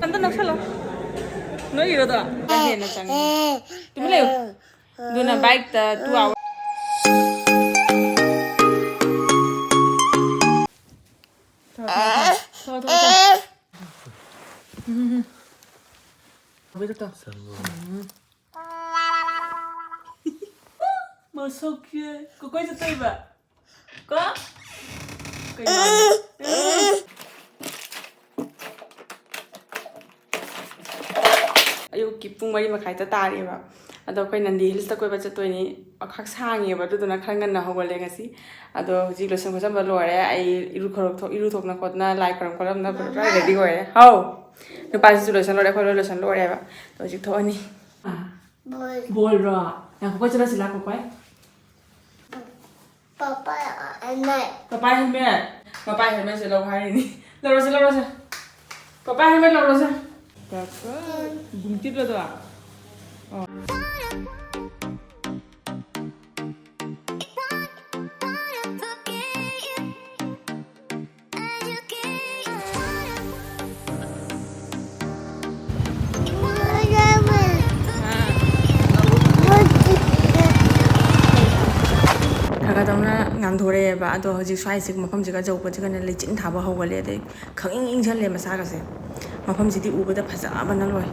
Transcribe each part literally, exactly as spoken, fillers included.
ꯑꯝꯇ ꯅꯛꯁꯜꯂꯣ꯫ ꯅꯣꯏꯒꯤꯔꯣꯗꯣ? ꯍꯦꯟꯅ ꯆꯪꯉꯦ꯫ ꯇꯨꯃꯤꯟ ꯂꯩꯌꯨ꯫ ꯑꯗꯨꯅ bike ꯇ two hour꯫ ꯊꯣꯛꯑꯣ, ꯊꯣꯛꯑꯣ, ꯊꯣꯛꯑꯣ, ꯊꯣꯛꯑꯣ꯫ ꯎꯝ꯫ ꯎꯝ꯫ ꯃꯁꯛꯁꯦ ꯀꯣꯀꯣꯏ ꯆꯠꯇꯣꯏꯕ꯫ ꯀꯣ? ꯀꯩꯅꯣ? ꯑꯌꯨꯛꯀꯤ ꯄꯨꯡ ꯃꯔꯤ ꯃꯈꯥꯏꯗ ꯇꯥꯔꯦꯕ꯫ ꯑꯗꯣ ꯑꯩꯈꯣꯏ ꯅꯟꯗꯤ ꯍꯤꯜꯁꯇ ꯀꯣꯏꯕ ꯆꯠꯇꯣꯏꯅꯤ꯫ ꯈꯛ ꯁꯥꯡꯉꯦꯕ, ꯑꯗꯨꯗꯨꯅ ꯈꯔ ꯉꯟꯅ ꯍꯧꯒꯠꯂꯦ ꯉꯁꯤ꯫ ꯑꯗꯣ ꯍꯧꯖꯤꯛ ꯂꯣꯏꯁꯟ ꯈꯣꯠꯆꯟꯕ ꯂꯣꯏꯔꯦ꯫ ꯑꯩ ꯏꯔꯨ ꯈꯔ ꯊꯣꯛ-, ꯏꯔꯨ ꯊꯣꯛꯅ ꯈꯣꯠꯅ ꯂꯥꯏ ꯈꯣꯏꯔꯝ ꯈꯣꯠꯂꯝꯅ ꯂꯣꯏ ready ꯑꯣꯏꯔꯦ꯫ ꯍꯥꯎ! ꯅꯨꯄꯥꯁꯤꯁꯨ ꯂꯣꯏꯁꯟ ꯂꯣꯏꯔꯦ, ꯑꯩꯈꯣꯏ ꯂꯣꯏ ꯂꯣꯏꯁꯟ ꯂꯣꯏꯔꯦꯕ꯫ ꯑꯗꯣ ꯍꯧꯖꯤꯛ ꯊꯣꯛꯑꯅꯤ꯫ ꯕꯣꯜ꯫ ꯕꯣꯜꯔꯣ? ꯉꯥꯏꯈꯣꯀꯣ, ꯆꯠꯂꯁꯤ ꯂꯥꯛꯈꯣꯀꯣ ꯑꯩ꯫ ꯄꯄꯥ ꯍꯦꯜꯃꯦꯠ꯫ ꯄꯄꯥ ꯍꯦꯜꯃꯦꯠ? ꯄꯄꯥ ꯍꯦꯜꯃꯦꯠꯁꯦ ꯂꯧ ꯍꯥꯏꯔꯤꯅꯤ꯫ ꯂꯧꯔꯁꯦ, ꯂꯧꯔꯁꯦ꯫ Papa helmet ꯂꯧꯔꯁꯦ꯫ ꯀꯀꯥ, ꯕꯨꯡꯀꯤꯠꯂꯗꯣ? ꯑꯣ꯫ ꯈꯔ ꯈꯔ ꯇꯧꯅ ꯉꯥꯟꯊꯣꯔꯛꯑꯦꯕ, ꯑꯗꯣ ꯍꯧꯖꯤꯛ ꯁ꯭ꯋꯥꯏꯁꯤ ꯃꯐꯝꯁꯤꯒ ꯌꯧꯕꯁꯤꯒꯅꯦ ꯂꯩꯆꯤꯟ ꯊꯥꯕ ꯍꯧꯒꯠꯂꯦ, ꯑꯗꯩ ꯈꯪꯏꯪ ꯏꯪꯁꯜꯂꯦ ꯃꯁꯥꯒꯁꯦ꯫ ꯃꯐꯝꯁꯤꯗꯤ ꯎꯕꯗ ꯐꯖꯕꯅ ꯂꯣꯏ꯫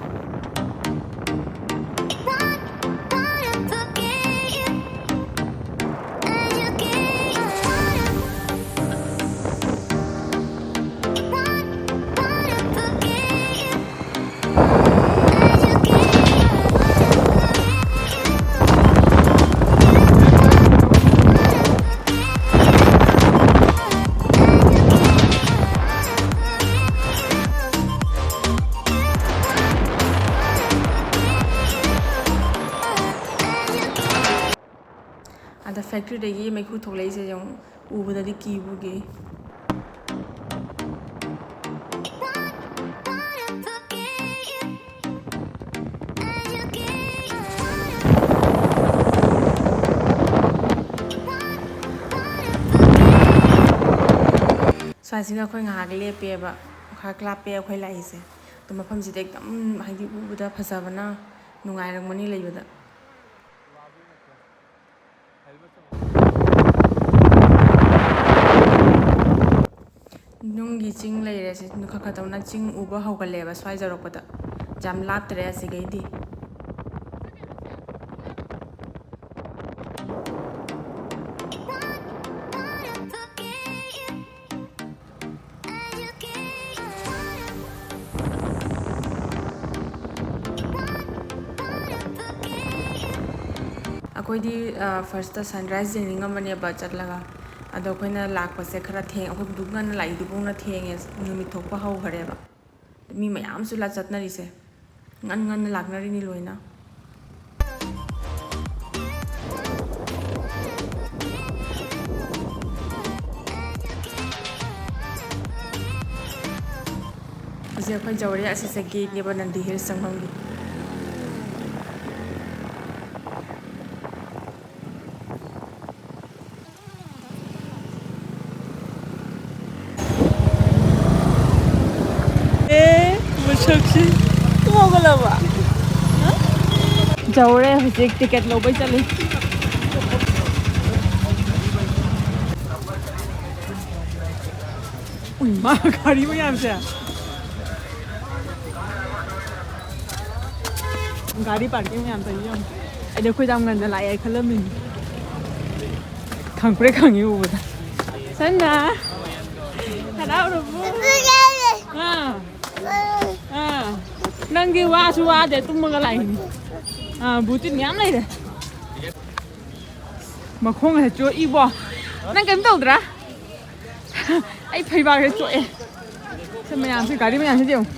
ꯑꯗ factoryꯗꯒꯤ ꯃꯩꯈꯨ ꯊꯣꯛꯂꯛꯏꯁꯦ ꯌꯦꯡꯉꯨ, ꯎꯕꯗꯗꯤ ꯀꯤꯕꯨ ꯀꯤ꯫ ꯁ꯭ꯋꯥꯏꯁꯤꯒ ꯑꯩꯈꯣꯏ ꯉꯥꯏꯍꯥꯛ ꯂꯦꯞꯄꯦꯕ꯫ ꯉꯥꯏꯍꯥꯛ ꯂꯥꯞꯄꯦ ꯑꯩꯈꯣꯏ ꯂꯥꯛꯏꯁꯦ꯫ ꯑꯗꯣ ꯃꯐꯝꯁꯤꯗ ꯑꯦꯛꯗꯝ ꯍꯥꯏꯗꯤ ꯎꯕꯗ ꯐꯖꯕꯅ ꯅꯨꯡꯉꯥꯏꯔꯝꯒꯅꯤ ꯂꯩꯕꯗ꯫ ꯅꯨꯡꯒꯤ ꯆꯤꯡ ꯂꯩꯔꯦ ꯁꯤ꯫ ꯈꯔ ꯈꯔ ꯇꯧꯅ ꯆꯤꯡ ꯎꯕ ꯍꯧꯒꯠꯂꯦꯕ ꯁ꯭ꯋꯥꯏ ꯌꯧꯔꯛꯄꯗ꯫ ꯌꯥꯝ ꯂꯥꯞꯇ꯭ꯔꯦ ꯑꯁꯤꯒꯩꯗꯤ꯫ ꯑꯩꯈꯣꯏꯗꯤ ꯐꯥꯔꯁꯇ ꯁꯟꯔꯥꯏꯁ ꯌꯦꯡꯅꯤꯡꯉꯝꯕꯅꯦꯕ ꯆꯠꯂꯒ꯫ ꯑꯗꯣ ꯑꯩꯈꯣꯏꯅ ꯂꯥꯛꯄꯁꯦ ꯈꯔ ꯊꯦꯡ ꯑꯩꯈꯣꯏ ꯗꯨꯛ ꯉꯟꯅ ꯂꯥꯛꯏꯗꯨꯕꯨꯅ ꯊꯦꯡꯉꯦ꯫ ꯅꯨꯃꯤꯠ ꯊꯣꯛꯄ ꯍꯧꯈꯔꯦꯕ꯫ ꯃꯤ ꯃꯌꯥꯝꯁꯨ ꯂꯥ ꯆꯠꯅꯔꯤꯁꯦ꯫ ꯉꯟ ꯉꯟꯅ ꯂꯥꯛꯅꯔꯤꯅꯤ ꯂꯣꯏꯅ꯫ ꯍꯧꯖꯤꯛ ꯑꯩꯈꯣꯏ ꯌꯧꯔꯦ꯫ ꯑꯁꯤꯁꯦ ꯒꯦꯠꯅꯦꯕ ꯅꯟꯗꯤ ꯍꯤꯜꯁ ꯆꯪꯐꯝꯒꯤ꯫ ꯑꯦ, ꯃꯁꯛꯁꯤ꯫ ꯇꯨꯝ ꯍꯧꯒꯠꯂꯕ? ꯌꯧꯔꯦ, ꯍꯧꯖꯤꯛ ꯇꯤꯀꯦꯠ ꯂꯧꯕꯩ ꯆꯠꯂꯤ꯫ ꯎꯏ, ꯃꯥ ꯒꯥꯔꯤ ꯃꯌꯥꯝꯁꯦ꯫ ꯒꯥꯔꯤ ꯄꯥꯔꯀꯤꯡ ꯃꯌꯥꯝ ꯇꯧꯔꯤ ꯌꯦꯡꯉꯣ꯫ ꯑꯩꯗꯤ ꯑꯩꯈꯣꯏ ꯌꯥꯝ ꯉꯟꯅ ꯂꯥꯛꯑꯦ ꯈꯜꯂꯝꯃꯤꯅꯤ꯫ ꯈꯪꯄ꯭ꯔꯦꯛ ꯈꯪꯉꯤ ꯎꯕꯗ꯫ ꯁꯟꯅ ꯍꯔꯥꯎꯔꯕꯣ? ꯑꯥ꯫ ꯑꯥ꯫ ꯅꯪꯗꯤ ꯋꯥꯁꯨ ꯋꯥꯗꯦ, ꯇꯨꯝꯃꯒ ꯂꯥꯛꯏꯅꯤ꯫ ꯑꯥ, ꯕꯨꯇꯤꯟ ꯃꯌꯥꯝ ꯂꯩꯔꯦ꯫ ꯃꯈꯣꯡ ꯑꯁꯦ ꯆꯣꯠꯂꯤꯕꯣ꯫ ꯅꯪ ꯀꯩꯝ ꯇꯧꯗ꯭ꯔꯥ? ꯑꯩ ꯐꯩꯕꯥꯛꯁꯦ ꯆꯣꯠꯂꯦ꯫ ꯁꯤ ꯃꯌꯥꯝꯁꯦ, ꯒꯥꯔꯤ ꯃꯌꯥꯝꯁꯦ ꯌꯦꯡꯉꯨ꯫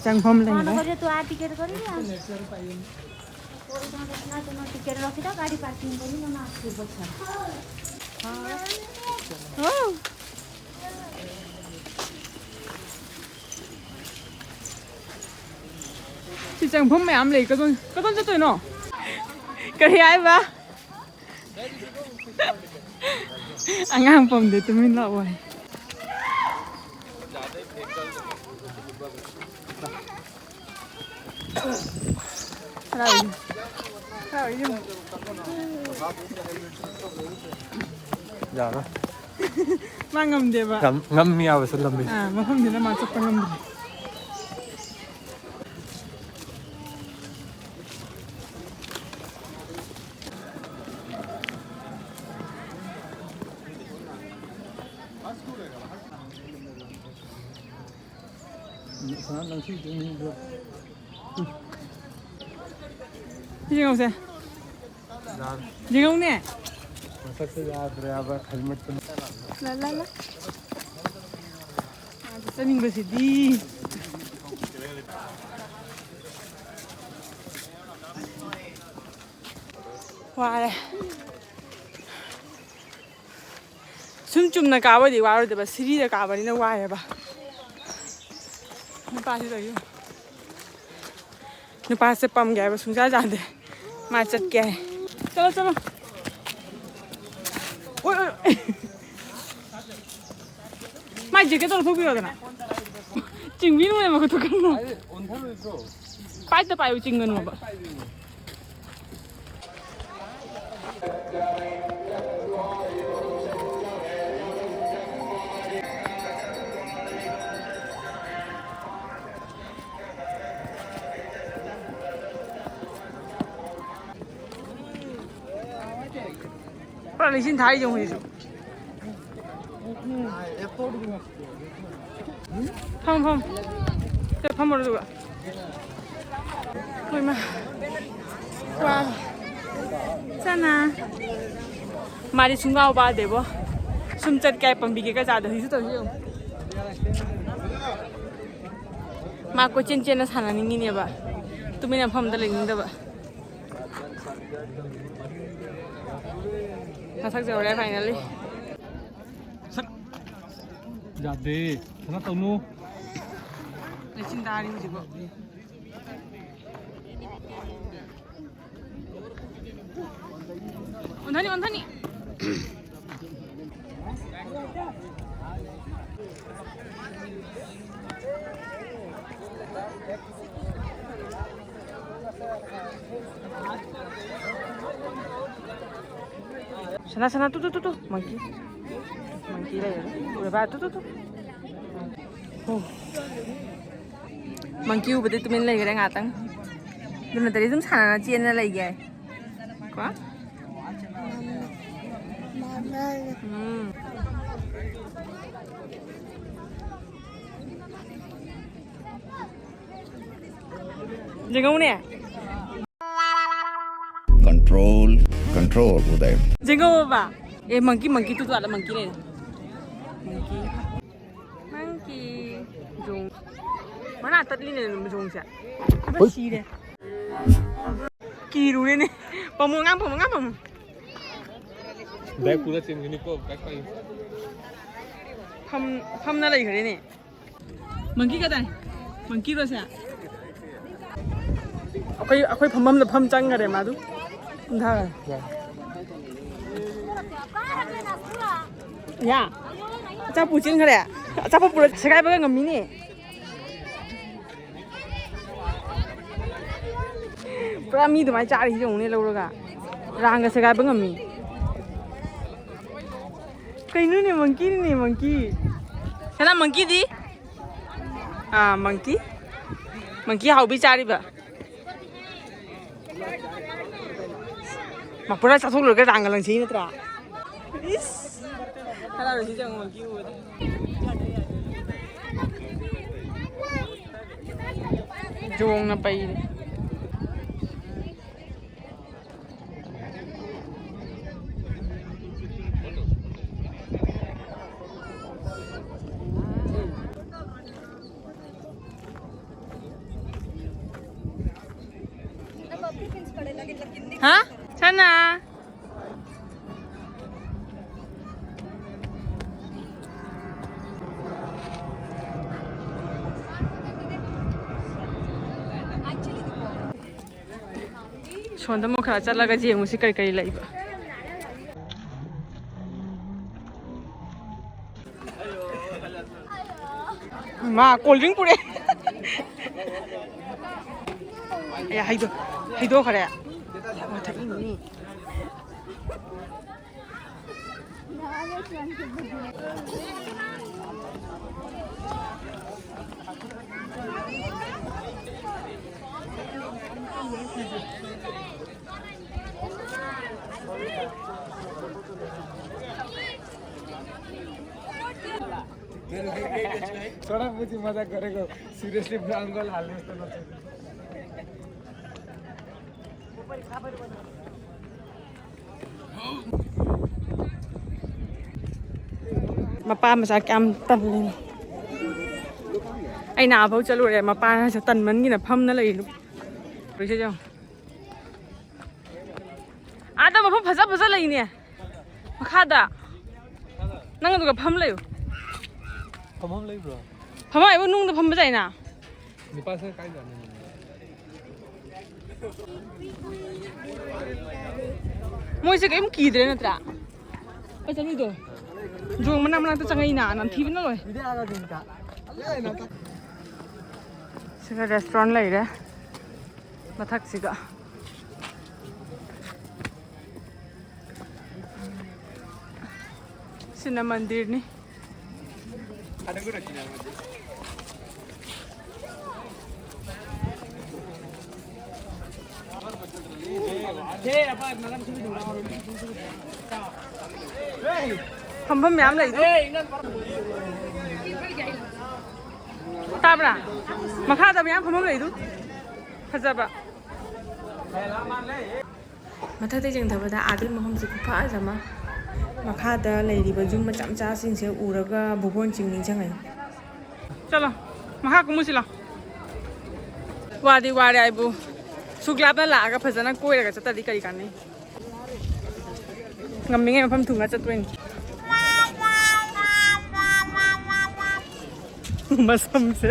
ꯆꯪꯐꯝ ꯂꯩꯔꯦ꯫ ꯋꯥꯎ! ꯁꯤ ꯆꯪꯐꯝ ꯃꯌꯥꯝ ꯂꯩ꯫ ꯀꯗꯣꯝ, ꯀꯗꯣꯝ ꯆꯠꯇꯣꯏꯅꯣ? ꯀꯔꯤ ꯍꯥꯏꯕ? ꯑꯉꯥꯡ ꯄꯝꯗꯦ, ꯇꯨꯃꯤꯟ ꯂꯥꯛꯑꯣ ꯍꯥꯏ꯫ ꯍꯔꯥꯎꯏ꯫ ꯍꯔꯥꯎꯏ ꯌꯦꯡꯉꯨ꯫ ꯌꯥꯔꯣꯏ꯫ ꯃꯥ ꯉꯝꯗꯦꯕ꯫ ꯉꯝ-, ꯉꯝꯃꯤ ꯍꯥꯏꯕꯁꯨ ꯂꯝꯕꯤ꯫ ꯑꯥ, ꯃꯐꯝꯗꯨꯅ ꯃꯥ ꯆꯠꯄ ꯉꯝꯗ꯭ꯔꯦ꯫ ꯌꯦꯡꯉꯧꯁꯦ꯫ ꯌꯥꯔꯦ꯫ ꯌꯦꯡꯉꯧꯅꯦ꯫ ꯃꯁꯛꯁꯦ ꯌꯥꯗ꯭ꯔꯦ ꯍꯥꯏꯕ, ꯍꯦꯜꯃꯦꯠꯇꯨꯅ꯫ ꯂꯥ, ꯂꯥ, ꯂꯥ꯫ ꯃꯥꯗꯤ ꯆꯠꯅꯤꯡꯕꯁꯤꯗꯤ꯫ ꯋꯥꯔꯦ꯫ ꯁꯨꯝ ꯆꯨꯝꯅ ꯀꯥꯕꯗꯤ ꯋꯥꯔꯣꯏꯗꯕ, ꯁꯤꯔꯤꯗ ꯀꯥꯕꯅꯤꯅ ꯋꯥꯏꯑꯦꯕ꯫ ꯅꯨꯄꯥꯁꯤ ꯇꯧꯔꯤꯁꯦ꯫ ꯅꯨꯄꯥꯁꯦ ꯄꯝꯒꯦ ꯍꯥꯏꯕ ꯁꯨꯡꯌꯥ ꯌꯥꯗꯦ꯫ ꯃꯥ ꯆꯠꯀꯦ ꯍꯥꯏ꯫ ꯆꯠꯂꯣ, ꯆꯠꯂꯣ꯫ ꯑꯣꯏ, ꯑꯣꯏ, ꯑꯣꯏ꯫ ꯃꯥꯏ ꯖꯦꯀꯦꯠꯇꯣ ꯂꯧꯊꯣꯛꯄꯤꯔꯣꯗꯅ꯫ ꯆꯤꯡꯕꯤꯅꯨꯅꯦ ꯃꯈꯨꯠꯇꯣ ꯀꯟꯅ꯫ ꯄꯥꯏꯗ ꯄꯥꯏꯌꯨ, ꯆꯤꯡꯒꯅꯣꯕ꯫ ꯄꯨꯔꯥ ꯂꯩꯆꯤꯟ ꯊꯥꯔꯤ ꯌꯦꯡꯉꯨ ꯍꯧꯖꯤꯛꯁꯨ꯫ ꯐꯝ, ꯐꯝ꯫ ꯁꯦ, ꯐꯝꯃꯨꯔꯣ ꯑꯗꯨꯒ꯫ ꯍꯣꯏ, ꯃꯥ꯫ ꯋꯥ꯫ ꯆꯅꯥ꯫ ꯃꯥꯗꯤ ꯁꯨꯡꯋꯥ ꯋꯥꯗꯦꯕꯣ꯫ ꯁꯨꯝ ꯆꯠꯀꯦ ꯍꯥꯏ ꯄꯥꯝꯕꯤ ꯀꯩꯀꯥ ꯆꯥꯗꯣ ꯍꯧꯖꯤꯛꯁꯨ ꯇꯧꯔꯤꯁꯦ ꯌꯦꯡꯉꯨ꯫ ꯃꯥ ꯀꯣꯏꯆꯦꯟ ꯆꯦꯟꯅ ꯁꯥꯟꯅꯅꯤꯡꯉꯤꯅꯦꯕ꯫ ꯇꯨꯃꯤꯟꯅ ꯃꯐꯝꯗ ꯂꯩꯅꯤꯡꯗꯕ꯫ ꯃꯁꯛꯁꯦ ꯍꯣꯔꯦꯟ finally꯫ ꯁꯠ꯫ ꯌꯥꯗꯦ꯫ ꯀꯩꯅꯣ ꯇꯧꯅꯨ꯫ ꯂꯩꯆꯤꯟ ꯊꯥꯔꯤ ꯍꯧꯖꯤꯛꯐꯥꯎ꯫ ꯑꯣꯟꯊꯅꯤ, ꯑꯣꯟꯊꯅꯤ꯫ ꯁꯅꯥ, ꯁꯅꯥ, ꯇꯨ, ꯇꯨ, ꯇꯨ, ꯇꯨ, ꯃꯪꯀꯤ꯫ ꯃꯪꯀꯤ ꯂꯩꯔꯦ꯫ ꯎꯔꯕ? ꯇꯨ, ꯇꯨ, ꯇꯨ꯫ ꯑꯣ꯫ ꯃꯪꯀꯤ ꯎꯕꯗꯩ ꯇꯨꯃꯤꯟ ꯂꯩꯈ꯭ꯔꯦ ꯉꯥꯛꯇꯪ꯫ ꯑꯗꯨ ꯅꯠꯇ꯭ꯔꯗꯤ ꯑꯗꯨꯝ ꯁꯥꯟꯅꯅ ꯆꯦꯟꯅ ꯂꯩꯒꯦ꯫ ꯀꯣ? ꯎꯝ꯫ ꯌꯦꯡꯉꯧꯅꯦ꯫ Control, control, ꯎꯗꯥꯏ꯫ ꯌꯦꯡꯉꯧꯕ꯫ ꯑꯦ, ꯃꯪꯀꯤ, ꯃꯪꯀꯤ, ꯇꯨ ꯇꯨ ꯑꯥꯗ ꯃꯪꯀꯤ ꯂꯩꯔꯦ꯫ ꯃꯪꯀꯤ꯫ ꯃꯪꯀꯤ꯫ ꯖꯣꯡ꯫ ꯃꯅꯥ ꯇꯠꯂꯤꯅꯦ ꯖꯣꯡꯁꯦ꯫ ꯍꯣꯏ꯫ ꯁꯤꯔꯦ꯫ ꯀꯤꯔꯨꯔꯦꯅꯦ꯫ ꯄꯥꯝꯃꯣ, ꯑꯉꯥꯡ ꯄꯥꯝꯃꯣ, ꯑꯉꯥꯡ ꯄꯥꯝꯃꯣ꯫ Bag ꯄꯨꯔ ꯆꯦꯟꯒꯅꯤꯀꯣ, bag ꯄꯥꯏꯌꯨ꯫ ꯐꯝ-, ꯐꯝꯅ ꯂꯩꯈ꯭ꯔꯦꯅꯦ꯫ ꯃꯪꯀꯤ ꯀꯗꯥꯏ? ꯃꯪꯀꯤ ꯔꯣꯁꯦ? ꯑꯩꯈꯣꯏ, ꯑꯩꯈꯣꯏ ꯐꯝꯐꯝꯗ ꯐꯝ ꯆꯪꯈꯔꯦ ꯃꯥꯗꯨ꯫ ꯏꯟꯊꯈꯔꯦ꯫ ꯌꯥ꯫ ꯑꯆꯥꯄꯣꯠ ꯆꯦꯟꯈꯔꯦ꯫ ꯑꯆꯥꯄꯣꯠ ꯄꯨꯔ ꯁꯦꯒꯥꯏꯕꯒ ꯉꯝꯃꯤꯅꯦ꯫ ꯄꯨꯔꯥ ꯃꯤ ꯑꯗꯨꯃꯥꯏꯅ ꯆꯥꯔꯤꯁꯤ ꯌꯦꯡꯉꯨꯅꯦ ꯂꯧꯔꯒ꯫ ꯔꯥꯡꯒ ꯁꯦꯒꯥꯏꯕ ꯉꯝꯃꯤ꯫ ꯀꯩꯅꯣꯅꯦ, ꯃꯪꯀꯤꯅꯤꯅꯦ, ꯃꯪꯀꯤ꯫ ꯁꯅꯥ, ꯃꯪꯀꯤꯗꯤ? ꯑꯥ, ꯃꯪꯀꯤ꯫ ꯃꯪꯀꯤ ꯍꯥꯎꯕꯤ ꯆꯥꯔꯤꯕ꯫ ꯃꯄꯨꯔꯥ ꯆꯥꯊꯣꯛꯂꯨꯔꯒ ꯔꯥꯡꯒ ꯂꯪꯁꯤ ꯅꯠꯇ꯭ꯔꯥ? ꯏꯁ! ꯍꯔꯥꯎꯔꯤꯁꯤ ꯌꯦꯡꯉꯣ, ꯃꯪꯀꯤ ꯎꯕꯗ꯫ ꯌꯣꯡꯅ ꯄꯩꯔꯦ꯫ ꯍꯥ? ꯁꯅꯥ꯫ ꯁꯣꯝꯗ ꯑꯃꯨꯛ ꯈꯔ ꯆꯠꯂꯒ ꯌꯦꯡꯉꯨꯁꯤ ꯀꯔꯤ ꯀꯔꯤ ꯂꯩꯕ꯫ ꯃꯥ cold drink ꯄꯨꯔꯛꯑꯦ꯫ ꯑꯦ, ꯍꯩꯗꯣ-, ꯍꯩꯗꯣꯛꯈ꯭ꯔꯦ꯫ ꯃꯊꯛ ꯏꯅꯤ꯫ थोड़ा मुझे मजाक गरेको, seriously ब्राउन गर्ल हाल्नुहोस् त नत्र। ꯃꯄꯥ ꯃꯆꯥ ꯀꯌꯥꯝ ꯇꯜꯂꯤꯅꯣ꯫ ꯑꯩꯅ ꯑꯥꯐꯥꯎ ꯆꯠꯂꯨꯔꯦ, ꯃꯄꯥꯅꯁꯨ ꯇꯟꯃꯟꯒꯤꯅ ꯐꯝꯅ ꯂꯩꯔꯤꯅꯣ꯫ ꯄꯩꯁꯥ ꯌꯥꯎ꯫ ꯑꯥꯗ ꯃꯐꯝ ꯐꯖ ꯐꯖ ꯂꯩꯅꯦ꯫ ꯃꯈꯥꯗ꯫ ꯅꯪ ꯑꯗꯨꯒ ꯐꯝ ꯂꯩꯌꯨ꯫ ꯐꯝꯐꯝ ꯂꯩꯕ꯭ꯔꯣ? ꯐꯝ ꯍꯥꯏꯕꯨ ꯅꯨꯡꯗ ꯐꯝꯕ ꯌꯥꯏꯅ꯫ ꯅꯨꯄꯥꯁꯤꯅ ꯀꯥꯏ ꯖꯥꯠꯅꯣ? ꯃꯣꯏꯁꯦ ꯀꯔꯤꯝ ꯀꯤꯗ꯭ꯔꯦ ꯅꯠꯇ꯭ꯔꯥ? ꯑꯩ ꯆꯠꯂꯨꯏꯗꯣ꯫ ꯖꯣꯡ ꯃꯅꯥꯛ ꯃꯅꯥꯛꯇ ꯆꯪꯉꯛꯏꯅ, ꯅꯝꯊꯤꯕꯅ ꯂꯣꯏ꯫ ꯁꯤꯒ restaurant ꯂꯩꯔꯦ ꯃꯊꯛꯁꯤꯒ꯫ ꯁꯤꯅ ꯃꯟꯗꯤꯔꯅꯤ꯫ ꯐꯝꯐꯝ ꯃꯌꯥꯝ ꯂꯩꯗꯣ꯫ ꯇꯥꯕ꯭ꯔꯥ? ꯃꯈꯥꯗ ꯃꯌꯥꯝ ꯐꯝꯐꯝ ꯂꯩꯗꯨ꯫ ꯐꯖꯕ꯫ ꯃꯊꯛꯇ ꯌꯦꯡꯊꯕꯗ ꯑꯥꯗꯩ ꯃꯐꯝꯁꯦ ꯈꯨꯐꯖ ꯑꯃ꯫ ꯃꯈꯥꯗ ꯂꯩꯔꯤꯕ ꯌꯨꯝ ꯃꯆꯥ ꯃꯆꯥꯁꯤꯡꯁꯦ ꯎꯔꯒ ꯚꯨꯕꯣꯟ ꯆꯤꯡ ꯅꯤꯡꯁꯤꯡꯉꯛꯏ꯫ ꯆꯠꯂꯣ, ꯃꯈꯥ ꯀꯨꯝꯃꯨꯁꯤ ꯂꯥꯎ꯫ ꯋꯥꯗꯤ ꯋꯥꯔꯦ ꯑꯩꯕꯨ꯫ ꯁꯨꯛ ꯂꯥꯞꯅ ꯂꯥꯛꯑꯒ ꯐꯖꯅ ꯀꯣꯏꯔꯒ ꯆꯠꯇ꯭ꯔꯗꯤ ꯀꯔꯤ ꯀꯥꯟꯅꯩ? ꯉꯝꯃꯤꯉꯩ ꯃꯐꯝ ꯊꯨꯡꯅ ꯆꯠꯇꯣꯏꯅꯤ꯫ ꯃꯁꯝꯁꯦ꯫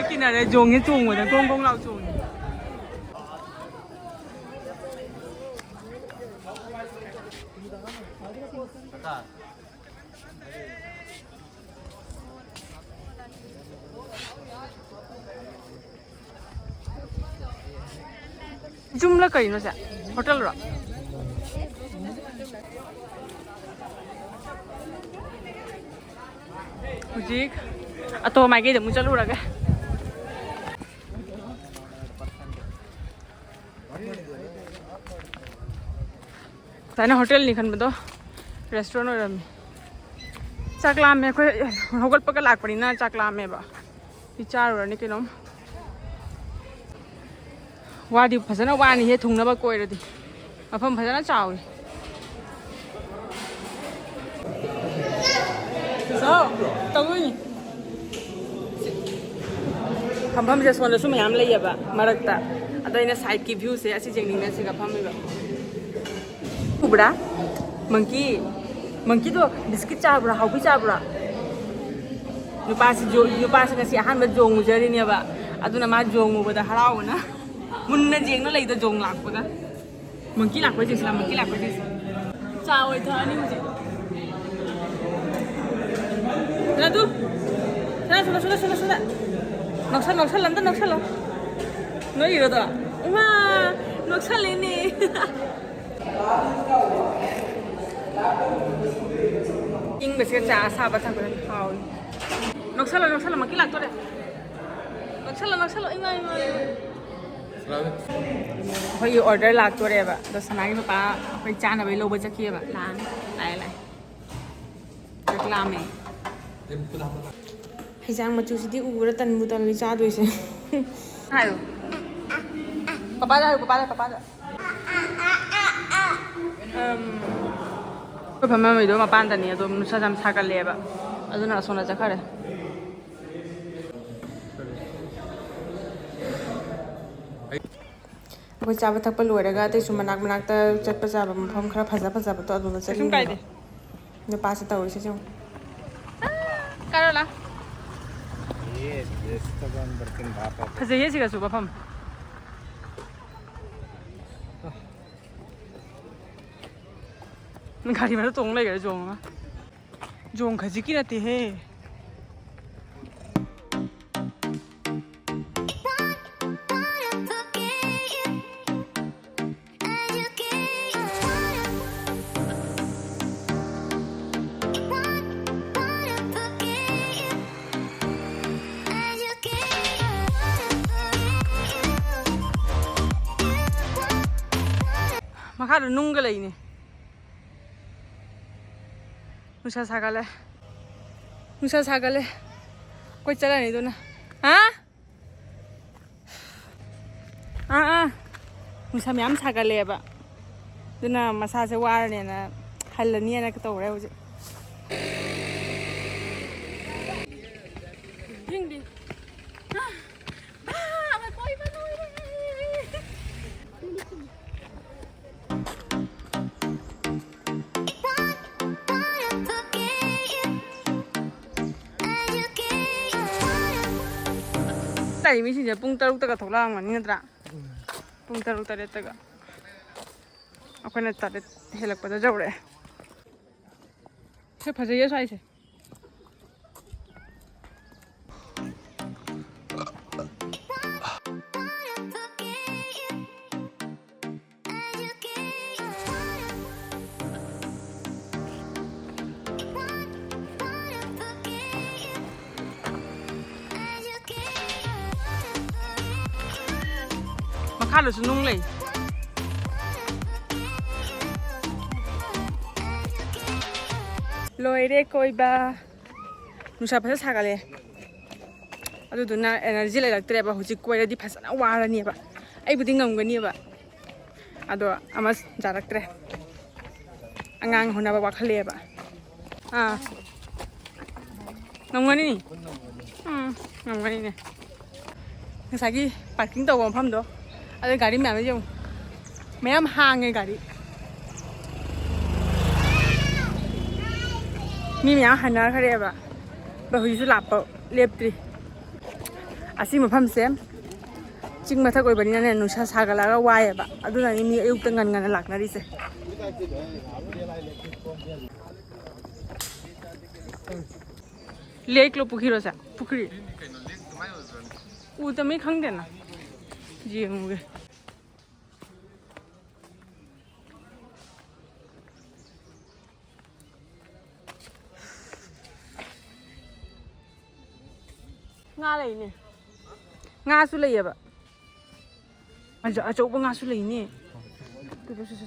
ꯀꯤꯅꯔꯦ, ꯖꯣꯡꯉꯦ ꯆꯣꯡꯕꯗ, ꯒꯣꯡ ꯒꯣꯡ ꯂꯥꯎ ꯆꯣꯡꯉꯦ꯫ ꯌꯨꯝꯂ ꯀꯩꯅꯣ ꯁꯦ? ꯍꯣꯇꯦꯜꯔꯣ? ꯍꯧꯖꯤꯛ ꯑꯇꯣ ꯃꯥꯏꯀꯩꯗ ꯑꯃꯨꯛ ꯆꯠꯂꯨꯔꯒꯦ꯫ ꯉꯁꯥꯏꯅ ꯍꯣꯇꯦꯜꯅꯤ ꯈꯟꯕꯗꯣ ꯔꯦꯁꯇꯨꯔꯦꯟ ꯑꯣꯏꯔꯝꯃꯤ꯫ ꯆꯥꯛ ꯂꯥꯝꯃꯦ꯫ ꯑꯩꯈꯣꯏ ꯍꯧꯒꯠꯄꯒ ꯂꯥꯛꯄꯅꯤꯅ ꯆꯥꯛ ꯂꯥꯝꯃꯦꯕ꯫ ꯁꯤ ꯆꯥꯔꯨꯔꯅꯤ ꯀꯩꯅꯣꯝ꯫ ꯋꯥꯗꯤ ꯐꯖꯅ ꯋꯥꯅꯤꯍꯦ ꯊꯨꯡꯅꯕ ꯀꯣꯏꯔꯗꯤ꯫ ꯃꯐꯝ ꯐꯖꯅ ꯆꯥꯎꯏ꯫ ꯆꯥꯎ, ꯇꯧꯗꯣꯏꯅꯤ꯫ ꯐꯝꯐꯝꯁꯦ ꯁꯣꯝꯗꯁꯨ ꯃꯌꯥꯝ ꯂꯩꯌꯦꯕ ꯃꯔꯛꯇ꯫ ꯑꯗꯣ ꯑꯩꯅ ꯁꯥꯏꯠꯀꯤ ꯚ꯭ꯌꯨꯁꯦ ꯑꯁꯤ ꯌꯦꯡꯅꯤꯡꯅ ꯁꯤꯒ ꯐꯝꯃꯤꯕ꯫ ꯎꯕ꯭ꯔꯥ? ꯃꯪꯀꯤ꯫ ꯃꯪꯀꯤꯗꯣ ꯕꯤꯁꯀꯤꯠ ꯆꯥꯕ꯭ꯔꯥ? ꯍꯥꯎꯕꯤ ꯆꯥꯕ꯭ꯔꯥ? ꯅꯨꯄꯥꯁꯤ ꯖꯣ-, ꯅꯨꯄꯥꯁꯤ ꯉꯁꯤ ꯑꯍꯥꯟꯕ ꯖꯣꯡ ꯎꯖꯔꯤꯅꯦꯕ꯫ ꯑꯗꯨꯅ ꯃꯥ ꯖꯣꯡ ꯎꯕꯗ ꯍꯔꯥꯎꯕꯅ ꯃꯨꯟꯅ ꯌꯦꯡꯅ ꯂꯩꯗ ꯖꯣꯡ ꯂꯥꯛꯄꯒ꯫ ꯃꯪꯀꯤ ꯂꯥꯛꯄꯩ ꯆꯦꯛꯁꯤꯜꯂ, ꯃꯪꯀꯤ ꯂꯥꯛꯄꯩ ꯆꯦꯛꯁꯤꯜꯂ꯫ ꯆꯥ ꯑꯣꯏ ꯊꯛꯑꯅꯤ ꯍꯧꯖꯤꯛ꯫ ꯁꯅꯥ ꯇꯨ꯫ ꯁꯅꯥ, ꯁꯅꯥ, ꯁꯅꯥ, ꯁꯅꯥ, ꯁꯅꯥ꯫ ꯅꯣꯛꯁꯜ, ꯅꯣꯛꯁꯜ, ꯑꯝꯇ ꯅꯣꯛꯁꯜꯂꯣ꯫ ꯅꯣꯏꯒꯤꯔꯣꯗꯣ? ꯏꯃꯥ, ꯅꯣꯛꯁꯜꯂꯤꯅꯦ꯫ ꯏꯪꯕꯁꯦ ꯆꯥ ꯑꯁꯥꯕ ꯊꯛꯄꯗ ꯍꯥꯎꯏ꯫ ꯅꯣꯛꯁꯜꯂꯣ, ꯅꯣꯛꯁꯜꯂꯣ, ꯃꯪꯀꯤ ꯂꯥꯛꯇꯣꯔꯦ꯫ ꯅꯣꯛꯁꯜꯂꯣ, ꯅꯣꯛꯁꯜꯂꯣ, ꯏꯃꯥ, ꯏꯃꯥ, ꯏꯃꯥ꯫ ꯑꯩꯈꯣꯏꯒꯤ ꯑꯣꯔꯗꯔ ꯂꯥꯛꯇꯣꯔꯦꯕ꯫ ꯑꯗꯣ ꯁꯅꯥꯒꯤ ꯄꯄꯥ ꯑꯩꯈꯣꯏ ꯆꯥꯅꯕꯩ ꯂꯧꯕ ꯆꯠꯈꯤꯑꯕ꯫ ꯂꯥꯛꯑꯅꯤ꯫ ꯂꯥꯛꯑꯦ, ꯂꯥꯛꯑꯦ꯫ ꯆꯥꯛ ꯂꯥꯝꯃꯦ꯫ ꯍꯩꯖꯥꯡ ꯃꯆꯨꯁꯤꯗꯤ ꯎꯕꯗ ꯇꯟꯕꯨ ꯇꯜꯂꯤ ꯆꯥꯗꯣꯏꯁꯦ꯫ ꯍꯥꯏꯌꯨ꯫ ꯄꯄꯥꯗ ꯍꯥꯏꯌꯨ, ꯄꯄꯥꯗ, ꯄꯄꯥꯗ꯫ ꯑꯝ, ꯑꯩꯈꯣꯏ ꯐꯝꯃꯝꯃꯤꯗꯣ ꯃꯄꯥꯟꯗꯅꯤ, ꯑꯗꯣ ꯅꯨꯡꯁꯥ ꯌꯥꯝ ꯁꯥꯒꯠꯂꯛꯑꯦꯕ, ꯑꯗꯨꯅ ꯑꯁꯣꯝꯗ ꯆꯠꯈꯔꯦ꯫ ꯑꯩꯈꯣꯏ ꯆꯥꯕ ꯊꯛꯄ ꯂꯣꯏꯔꯒ ꯑꯇꯩꯁꯨ ꯃꯅꯥꯛ ꯃꯅꯥꯛꯇ ꯆꯠꯄ ꯆꯥꯕ ꯃꯐꯝ ꯈꯔ ꯐꯖ ꯐꯖꯕꯗꯣ ꯑꯗꯨꯗ ꯀꯩꯁꯨꯝ ꯆꯠꯂꯤꯅꯦꯕ꯫ ꯀꯥꯏꯗꯦ꯫ ꯅꯨꯄꯥꯁꯦ ꯇꯧꯔꯤꯁꯦ ꯌꯦꯡꯉꯨ꯫ ꯀꯥꯔꯣꯂꯥ꯫ ꯐꯖꯩꯌꯦ ꯁꯤꯒꯁꯨ ꯃꯐꯝ꯫ ꯒꯥꯔꯤ ꯃꯊꯛ ꯇꯣꯡ ꯂꯩꯈꯔꯦ ꯖꯣꯡ ꯑꯃ꯫ ꯖꯣꯡ ꯈꯖꯤꯛꯀꯤ ꯅꯠꯇꯦꯍꯦ꯫ ꯃꯈꯥꯗ ꯅꯨꯡꯒ ꯂꯩꯅꯦ꯫ ꯅꯨꯡꯁꯥ ꯁꯥꯒꯠꯂꯦ꯫ ꯅꯨꯡꯁꯥ ꯁꯥꯒꯠꯂꯦ꯫ ꯑꯩꯈꯣꯏ ꯆꯠꯂꯅꯤ ꯑꯗꯨꯅ꯫ ꯍꯥ? ꯑꯥ, ꯑꯥ꯫ ꯅꯨꯡꯁꯥ ꯃꯌꯥꯝ ꯁꯥꯒꯠꯂꯦꯕ꯫ ꯑꯗꯨꯅ ꯃꯁꯥꯁꯦ ꯋꯥꯔꯅꯦꯅ ꯍꯜꯂꯅꯤꯅ ꯇꯧꯔꯦ ꯍꯧꯖꯤꯛ꯫ ꯗꯤꯡ, ꯗꯤꯡ꯫ ꯑꯥ, ꯑꯥ, ꯑꯀꯣꯏꯕ ꯂꯣꯏꯔꯦ꯫ ꯂꯥꯛꯏ ꯃꯤꯁꯤꯡꯁꯦ ꯄꯨꯡ ꯇꯔꯨꯛꯇꯒ ꯊꯣꯛꯂꯛꯑꯝꯒꯅꯤ ꯅꯠꯇ꯭ꯔꯥ? ꯄꯨꯡ ꯇꯔꯨꯛ ꯇꯔꯦꯠꯇꯒ꯫ ꯑꯩꯈꯣꯏꯅ ꯇꯔꯦꯠ ꯍꯦꯜꯂꯛꯄꯗ ꯌꯧꯔꯛꯑꯦ꯫ ꯁꯤ ꯐꯖꯩꯌꯦ ꯁ꯭ꯋꯥꯏꯁꯦ꯫ ꯃꯈꯥꯗꯁꯨ ꯅꯨꯡ ꯂꯩ꯫ ꯂꯣꯏꯔꯦ ꯀꯣꯏꯕ꯫ ꯅꯨꯡꯁꯥ ꯐꯖꯅ ꯁꯥꯒꯠꯂꯦ꯫ ꯑꯗꯨꯗꯨꯅ energy ꯂꯩꯔꯛꯇ꯭ꯔꯦꯕ꯫ ꯍꯧꯖꯤꯛ ꯀꯣꯏꯔꯗꯤ ꯐꯖꯅ ꯋꯥꯔꯅꯦꯕ꯫ ꯑꯩꯕꯨꯗꯤ ꯉꯝꯒꯅꯦꯕ꯫ ꯑꯗꯣ ꯑꯃ ꯌꯥꯔꯛꯇ꯭ꯔꯦ꯫ ꯑꯉꯥꯡ ꯍꯣꯠꯅꯕ ꯋꯥꯈꯠꯂꯛꯑꯦꯕ꯫ ꯑꯥ꯫ ꯉꯝꯒꯅꯤ? ꯎꯝ, ꯉꯝꯒꯅꯤꯅꯦ꯫ ꯉꯁꯥꯏꯒꯤ parking ꯇꯧꯕ ꯃꯐꯝꯗꯣ, ꯑꯗꯨ ꯒꯥꯔꯤ ꯃꯌꯥꯝꯗꯣ ꯌꯦꯡꯉꯨ꯫ ꯃꯌꯥꯝ ꯍꯥꯡꯉꯦ ꯒꯥꯔꯤ꯫ ꯃꯤ ꯃꯌꯥꯝ ꯍꯥꯏꯅꯈ꯭ꯔꯦꯕ꯫ ꯑꯗꯣ ꯍꯧꯖꯤꯛꯁꯨ ꯂꯥꯛꯄ ꯂꯦꯞꯇ꯭ꯔꯤ꯫ ꯑꯁꯤ ꯃꯐꯝꯁꯦ ꯆꯤꯡ ꯃꯊꯛ ꯑꯣꯏꯕꯅꯤꯅꯅꯦ, ꯅꯨꯡꯁꯥ ꯁꯥꯒꯠꯂꯛꯑꯒ ꯋꯥꯏꯑꯦꯕ, ꯑꯗꯨꯅꯅꯤ ꯃꯤ ꯑꯌꯨꯛꯇ ꯉꯟ ꯉꯟꯅ ꯂꯥꯛꯅꯔꯤꯁꯦ꯫ ꯂꯦꯛꯂꯣ ꯄꯨꯈ꯭ꯔꯤꯔꯣ ꯁꯦ? ꯄꯨꯈ꯭ꯔꯤ꯫ ꯎꯗꯃꯤ ꯈꯪꯗꯦꯅ꯫ ꯌꯦꯡꯉꯨꯒꯦ꯫ ꯉꯥ ꯂꯩꯅꯦ꯫ ꯉꯥꯁꯨ ꯂꯩꯌꯦꯕ꯫ ꯑꯆ-, ꯑꯆꯧꯕ ꯉꯥꯁꯨ ꯂꯩꯅꯦ꯫ ꯇꯨ, ꯇꯨ, ꯇꯨ, ꯇꯨ꯫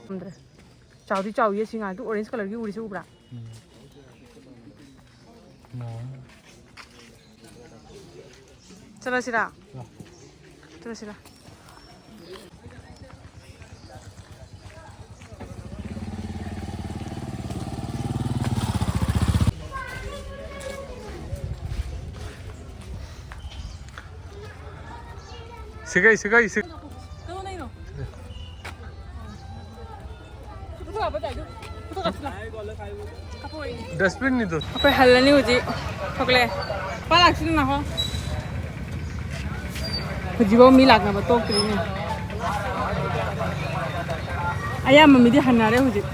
ꯉꯝꯗ꯭ꯔꯦ꯫ ꯆꯥꯎꯗꯤ ꯆꯥꯎꯏꯌꯦ ꯁꯤ ꯉꯥꯗꯨ, orange colourꯒꯤ ꯎꯔꯤꯁꯦ ꯎꯕ꯭ꯔꯥ? ꯎꯝ꯫ ꯆꯠꯂꯁꯤꯔꯥ? ꯆꯠꯂꯁꯤꯔꯥ? ꯁꯤꯒꯩ, ꯁꯤꯒꯩ, ꯁꯤ- Dustbinꯅꯤꯗꯣ꯫ ꯑꯩꯈꯣꯏ ꯍꯜꯂꯅꯤ ꯍꯧꯖꯤꯛ꯫ ꯊꯣꯛꯂꯛꯑꯦ꯫ ꯄꯥ ꯂꯥꯛꯁꯤꯗꯅ ꯍꯣ꯫ ꯍꯧꯖꯤꯛꯐꯥꯎ ꯃꯤ ꯂꯥꯛꯅꯕ ꯇꯣꯛꯇ꯭ꯔꯤꯅꯦ꯫ ꯑꯌꯥꯝꯕ ꯃꯤꯗꯤ ꯍꯟꯅꯔꯦ ꯍꯧꯖꯤꯛ꯫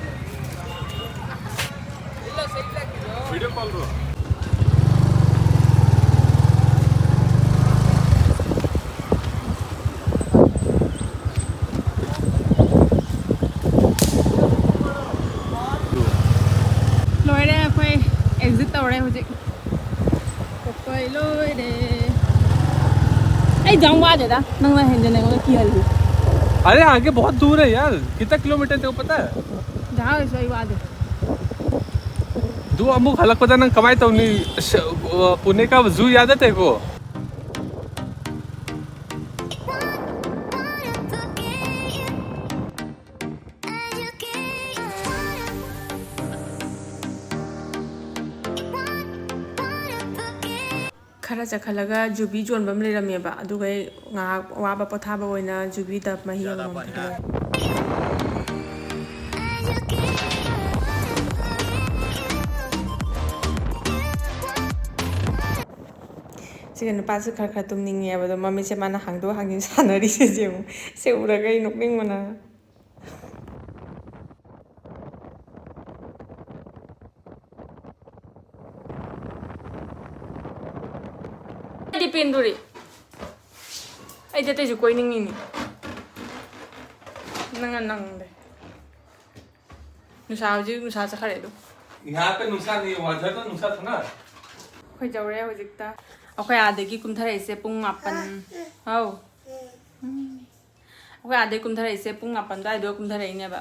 ꯂꯣꯏꯔꯦ, ꯑꯩꯈꯣꯏ exit ꯇꯧꯔꯦ ꯍꯧꯖꯤꯛ꯫ ꯑꯩꯈꯣꯏ ꯂꯣꯏꯔꯦ꯫ ꯑꯩ ꯌꯥꯝ ꯋꯥꯗꯦꯗ, ꯅꯪꯅ ꯍꯦꯟꯖꯟꯅ ꯑꯩꯉꯣꯟꯗ ꯀꯤꯍꯜꯂꯤ꯫ अरे, आगे बहुत दूर है यार। कितना किलोमीटर तेरे को पता है? ꯖꯍꯥ ꯑꯣꯏꯔꯁꯨ ꯑꯩ ꯋꯥꯗꯦ꯫ ꯑꯗꯨ ꯑꯃꯨꯛ ꯍꯜꯂꯛꯄꯗ ꯅꯪ ꯀꯃꯥꯏꯅ ꯇꯧꯅꯤ? ꯑꯁ, ꯑ, ꯄꯨꯅꯦ ꯀꯥꯕ zoo ꯌꯥꯗ ꯇꯦꯀꯣ꯫ ꯈꯔ ꯆꯠꯈꯠꯂꯒ ꯖꯨꯕꯤ ꯌꯣꯟꯕ ꯑꯃ ꯂꯩꯔꯝꯃꯦꯕ, ꯑꯗꯨꯒ ꯑꯩ ꯉꯥꯏꯍꯥꯛ ꯑꯋꯥꯕ ꯄꯣꯊꯥꯕ ꯑꯣꯏꯅ ꯖꯨꯕꯤꯗ ꯃꯍꯤ ꯑꯃꯃꯝ ꯊꯛꯂꯛꯑꯦ꯫ ꯁꯤꯒ ꯅꯨꯄꯥꯁꯨ ꯈꯔ ꯈꯔ ꯇꯨꯝꯅꯤꯡꯉꯦꯕ, ꯑꯗꯣ ꯃꯃꯤꯠꯁꯦ ꯃꯥꯅ ꯍꯥꯡꯗꯣꯛ ꯍꯥꯡꯖꯤꯟ ꯁꯥꯟꯅꯔꯤꯁꯦ ꯌꯦꯡꯉꯨ꯫ ꯁꯦ ꯎꯔꯒ ꯑꯩ ꯅꯣꯛꯅꯤꯡꯕꯅ꯫ ꯑꯩꯗꯤ ꯄꯦꯟꯗꯣꯔꯤ꯫ ꯑꯩꯗꯤ ꯑꯇꯩꯁꯨ ꯀꯣꯏꯅꯤꯡꯉꯤꯅꯤ꯫ ꯅꯪꯅ ꯅꯪꯗꯦ꯫ ꯅꯨꯡꯁꯥ ꯍꯧꯖꯤꯛ ꯅꯨꯡꯁꯥ ꯆꯠꯈ꯭ꯔꯦ ꯑꯗꯨ꯫ यहाँ पे नुकसान नहीं हुआ था, तो नुकसान था ना। ꯑꯩꯈꯣꯏ ꯌꯧꯔꯦ ꯍꯧꯖꯤꯛꯇ꯫ ꯑꯩꯈꯣꯏ ꯑꯥꯗꯒꯤ ꯀꯨꯝꯊꯔꯛꯏꯁꯦ ꯄꯨꯡ ꯃꯥꯄꯟ꯫ ꯍꯥꯎ꯫ ꯎꯝ꯫ ꯑꯩꯈꯣꯏ ꯑꯥꯗꯒꯤ ꯀꯨꯝꯊꯔꯛꯏꯁꯦ ꯄꯨꯡ ꯃꯥꯄꯟ ꯑꯗꯨꯋꯥꯏꯗ ꯀꯨꯝꯊꯔꯛꯏꯅꯦꯕ꯫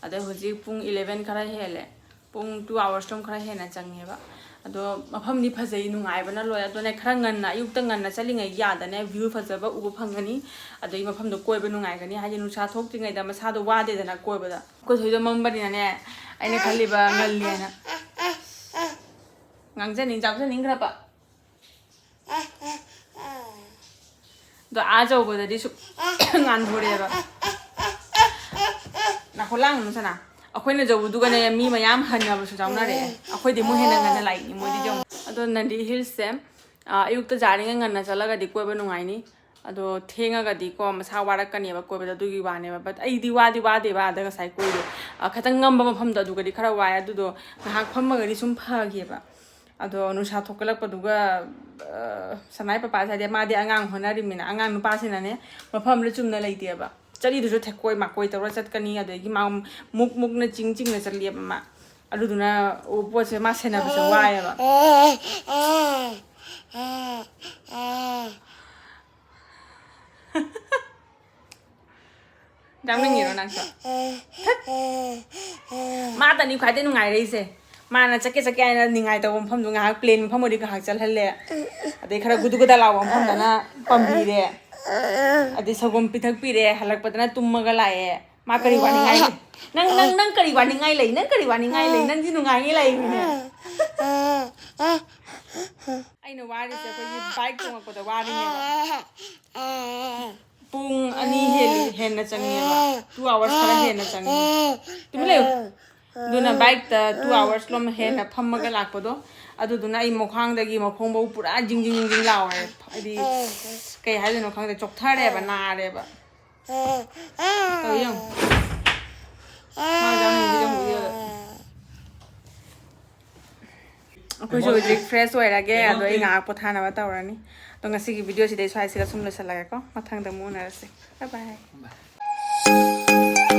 ꯑꯗꯩ ꯍꯧꯖꯤꯛ ꯄꯨꯡ eleven ꯈꯔ ꯍꯦꯜꯂꯦ꯫ ꯄꯨꯡ two hours ꯔꯣꯝ ꯈꯔ ꯍꯦꯟꯅ ꯆꯪꯉꯦꯕ꯫ ꯑꯗꯣ ꯃꯐꯝꯗꯤ ꯐꯖꯩ, ꯅꯨꯡꯉꯥꯏꯕꯅ ꯂꯣꯏꯔꯦ꯫ ꯑꯗꯨꯅꯦ ꯈꯔ ꯉꯟꯅ, ꯑꯌꯨꯛꯇ ꯉꯟꯅ ꯆꯠꯂꯤꯉꯩ ꯌꯥꯗꯅꯦ view ꯐꯖꯕ ꯎꯕ ꯐꯪꯒꯅꯤ꯫ ꯑꯗꯩ ꯃꯐꯝꯗꯣ ꯀꯣꯏꯕ ꯅꯨꯡꯉꯥꯏꯒꯅꯤ꯫ ꯍꯥꯏꯗꯤ ꯅꯨꯡꯁꯥ ꯊꯣꯛꯇ꯭ꯔꯤꯉꯩꯗ ꯃꯁꯥꯗꯣ ꯋꯥꯗꯦꯗꯅ ꯀꯣꯏꯕꯗ꯫ ꯑꯩꯈꯣꯏ ꯊꯣꯏꯗꯣ ꯃꯝꯕꯅꯤꯅꯅꯦ, ꯑꯩꯅ ꯈꯜꯂꯤꯕ ꯉꯜꯂꯦꯅ꯫ ꯉꯥꯡꯖꯅꯤꯡ ꯆꯥꯎꯖꯅꯤꯡꯈ꯭ꯔꯕ꯫ ꯑꯗꯣ ꯑꯥ ꯌꯧꯕꯗꯗꯤ ꯁꯨꯝ ꯉꯥꯟꯊꯣꯔꯛꯑꯦꯕ꯫ ꯅꯥꯈꯣ ꯂꯥꯡꯒꯅꯨ ꯁꯅꯥ꯫ ꯑꯩꯈꯣꯏꯅ ꯌꯧꯕꯗꯨꯒꯅꯦ ꯃꯤ ꯃꯌꯥꯝ ꯍꯟꯅꯕꯁꯨ ꯌꯥꯎꯅꯔꯛꯑꯦ꯫ ꯑꯩꯈꯣꯏꯗꯤ ꯑꯃꯨꯛ ꯍꯦꯟꯅ ꯉꯟꯅ ꯂꯥꯛꯏꯅꯤ, ꯃꯣꯏꯗꯤ ꯌꯦꯡꯉꯨ꯫ ꯑꯗꯣ ꯅꯟꯗꯤ ꯍꯤꯜꯁꯁꯦ, ꯑ, ꯑꯌꯨꯛꯇ ꯌꯥꯔꯤꯉꯩ ꯉꯟꯅ ꯆꯠꯂꯒꯗꯤ ꯀꯣꯏꯕ ꯅꯨꯡꯉꯥꯏꯅꯤ꯫ ꯑꯗꯣ ꯊꯦꯡꯉꯒꯗꯤꯀꯣ ꯃꯁꯥ ꯋꯥꯔꯛꯀꯅꯦꯕ ꯀꯣꯏꯕꯗ, ꯑꯗꯨꯒꯤ ꯋꯥꯅꯦꯕ꯫ But ꯑꯩꯗꯤ ꯋꯥꯗꯤ ꯋꯥꯗꯦꯕ ꯑꯥꯗ ꯉꯁꯥꯏ ꯀꯣꯏꯗꯣ꯫ ꯑ, ꯈꯤꯇꯪ ꯉꯝꯕ ꯃꯐꯝꯗꯣ ꯑꯗꯨꯒꯗꯤ ꯈꯔ ꯋꯥꯏ꯫ ꯑꯗꯨꯗꯣ ꯉꯥꯏꯍꯥꯛ ꯐꯝꯃꯒꯗꯤ ꯁꯨꯝ ꯐꯒꯤꯕ꯫ ꯑꯗꯣ ꯅꯨꯡꯁꯥ ꯊꯣꯛꯀꯠꯂꯛꯄꯗꯨꯒ, ꯑ, ꯁꯅꯥꯏ ꯄꯄꯥꯁꯦ ꯍꯥꯏꯗꯤ ꯃꯥꯗꯤ ꯑꯉꯥꯡ ꯍꯣꯠꯅꯔꯤꯕꯅꯤꯅ, ꯑꯉꯥꯡ ꯅꯨꯄꯥꯁꯤꯅꯅꯦ ꯃꯐꯝ ꯑꯃꯗ ꯆꯨꯝꯅ ꯂꯩꯇꯦꯕ꯫ ꯆꯠꯂꯤꯗꯨꯁꯨ ꯊꯦꯛꯀꯣꯏ ꯃꯥꯀꯣꯏ ꯇꯧꯔ ꯆꯠꯀꯅꯤ, ꯑꯗꯒꯤ ꯃꯥ ꯃꯨꯛ ꯃꯨꯛꯅ ꯆꯤꯡ ꯆꯤꯡꯅ ꯆꯠꯂꯦꯕ ꯃꯥ꯫ ꯑꯗꯨꯗꯨꯅ ꯄꯣꯠꯁꯦ ꯃꯥ ꯁꯦꯟꯅꯕꯁꯦ ꯋꯥꯏꯑꯦꯕ꯫ ꯌꯥꯝꯅꯤꯡꯉꯤꯔꯣ ꯅꯪꯁꯨ? ꯊꯠ! ꯃꯥꯇꯅꯤ ꯈ꯭ꯋꯥꯏꯗꯩ ꯅꯨꯡꯉꯥꯏꯔꯛꯏꯁꯦ꯫ ꯃꯥꯅ ꯆꯠꯀꯦ ꯆꯠꯀꯦ ꯍꯥꯏꯅ ꯅꯤꯡꯉꯥꯏ ꯇꯧꯕ ꯃꯐꯝꯗꯣ ꯉꯥꯏꯍꯥꯛ plain ꯃꯐꯝ ꯑꯣꯏꯗꯤ ꯉꯥꯏꯍꯥꯛ ꯆꯠꯍꯜꯂꯦ꯫ ꯑꯗꯩ ꯈꯔ ꯒꯨꯗꯨ ꯒꯨꯗꯥ ꯂꯥꯎꯕ ꯃꯐꯝꯗꯅ ꯄꯥꯝꯕꯤꯔꯦ꯫ ꯑꯗꯩ ꯁꯪꯒꯣꯝ ꯄꯤꯊꯛꯄꯤꯔꯦ, ꯍꯜꯂꯛꯄꯗꯅ ꯇꯨꯝꯃꯒ ꯂꯥꯛꯑꯦ꯫ ꯃꯥ ꯀꯔꯤ ꯋꯥꯅꯤꯡꯉꯥꯏ ꯂꯩ? ꯅꯪ, ꯅꯪ, ꯅꯪ ꯀꯔꯤ ꯋꯥꯅꯤꯡꯉꯥꯏ ꯂꯩ? ꯅꯪ ꯀꯔꯤ ꯋꯥꯅꯤꯡꯉꯥꯏ ꯂꯩ? ꯅꯪꯗꯤ ꯅꯨꯡꯉꯥꯏꯅ ꯂꯩꯕꯅꯦ꯫ ꯑꯩꯅ ꯋꯥꯔꯤꯁꯦ ꯑꯩꯈꯣꯏꯒꯤ bike ꯇꯣꯡꯉꯛꯄꯗ ꯋꯥꯔꯤꯅꯦꯕ꯫ ꯄꯨꯡ ꯑꯅꯤ ꯍꯦꯜꯂꯤ, ꯍꯦꯟꯅ ꯆꯪꯉꯦꯕ꯫ Two hours ꯈꯔ ꯍꯦꯟꯅ ꯆꯪꯉꯦ꯫ ꯇꯨꯃꯤꯟ ꯂꯩꯌꯨ꯫ ꯑꯗꯨꯅ ꯕꯥꯏꯛꯇ ꯇꯨ ꯑꯥꯋꯔꯁ ꯂꯣꯝ ꯍꯦꯟꯅ ꯐꯝꯃꯒ ꯂꯥꯛꯄꯗꯣ, ꯑꯗꯨꯗꯨꯅ ꯑꯩ ꯃꯈ꯭ꯋꯥꯡꯗꯒꯤ ꯃꯈꯣꯡꯐꯧ ꯄꯨꯔꯥ ꯖꯤꯡ ꯖꯤꯡ ꯖꯤꯡ ꯖꯤꯡ ꯂꯥꯎꯔꯦ꯫ ꯍꯥꯏꯗꯤ, ꯀꯩ ꯍꯥꯏꯗꯣꯏꯅꯣ ꯈꯪꯗꯦ, ꯆꯣꯛꯊꯔꯦꯕ, ꯅꯥꯔꯦꯕ꯫ ꯇꯧ ꯌꯦꯡꯉꯨ꯫ ꯃꯥ ꯌꯥꯎꯅꯤꯡꯗꯦ ꯌꯦꯡꯉꯨ, ꯌꯦꯡꯉꯨ꯫ ꯑꯩꯈꯣꯏꯁꯨ ꯍꯧꯖꯤꯛ ꯐ꯭ꯔꯦꯁ ꯑꯣꯏꯔꯒꯦ, ꯑꯗꯣ ꯑꯩ ꯉꯥꯏꯍꯥꯛ ꯄꯣꯊꯥꯅꯕ ꯇꯧꯔꯅꯤ꯫ ꯑꯗꯣ ꯉꯁꯤꯒꯤ ꯚꯤꯗꯤꯑꯣꯁꯤꯗꯤ ꯑꯩ ꯁ꯭ꯋꯥꯏꯁꯤꯒ ꯁꯨꯝ ꯂꯣꯏꯁꯤꯜꯂꯒꯦꯀꯣ꯫ ꯃꯊꯪꯗ ꯑꯃꯨꯛ ꯎꯅꯔꯁꯦ꯫ ꯕꯥꯏ ꯕꯥꯏ꯫